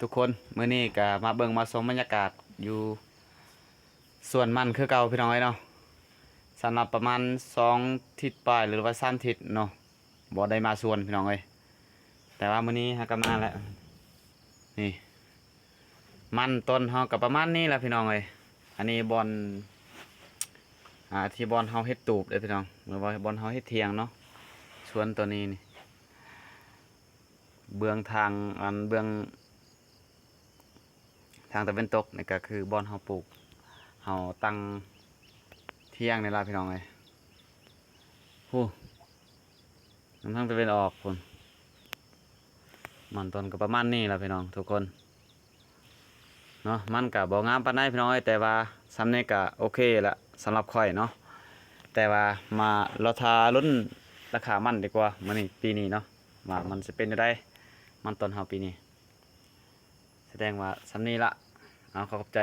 ທຸກຄົນ ມື້ນີ້ກໍມາເບິ່ງມາຊົມບັນຍາກາດຢູ່ສວນມັນຄືເກົ່າພີ່ນ້ອງເອີຍເນາະ. ສຳລັບປະມານສອງທິດປາຍ ຫຼືວ່າສາມທິດເນາະ ບໍ່ໄດ້ມາສວນພີ່ນ້ອງເອີຍ, ແຕ່ວ່າມື້ນີ້ເຮົາກໍມາແລ້ວ. ນີ້ ມັນຕົ້ນເຮົາກໍປະມານນີ້ແຫຼະພີ່ນ້ອງເອີຍ. ອັນນີ້ບ່ອນ ອ່າ ທີ່ບ່ອນເຮົາເຮັດຕູບເດ້ພີ່ນ້ອງ ຫຼືວ່າບ່ອນເຮົາເຮັດຖຽງເນາະ. ສວນຕົວນີ້ນີ້ ເບື້ອງທາງ ອັນເບື້ອງທາງຕາເວັນຕົກນີ້ກໍຄືບ່ອນເຮົາປູກ ເຮົາຕັ້ງຖຽງນີ້ລະພີ່ນ້ອງເອີຍ. ໂອ້ ນຳທາງຕາເວັນອອກພຸ້ນ. ມັນຕົ້ນກໍປະມານນີ້ລະພີ່ນ້ອງທຸກຄົນເນາະ. ມັນກໍບໍ່ງາມປານໃດພີ່ນ້ອງເອີຍ, ແຕ່ວ່າສ່ຳນີ້ກໍໂອເຄລະສຳລັບຂ້ອຍເນາະ. ແຕ່ວ່າມາລໍຖ້າລຸ້ນລາຄາມັນດີກວ່າ ມື້ນີ້ ປີນີ້ເນາະ ວ່າມັນຊິເປັນແນວໃດ ມັນຕົ້ນເຮົາປີນີ້. ສະແດງວ່າສ່ຳນີ້ລະ. ເອົາ ຂໍຂອບໃຈ.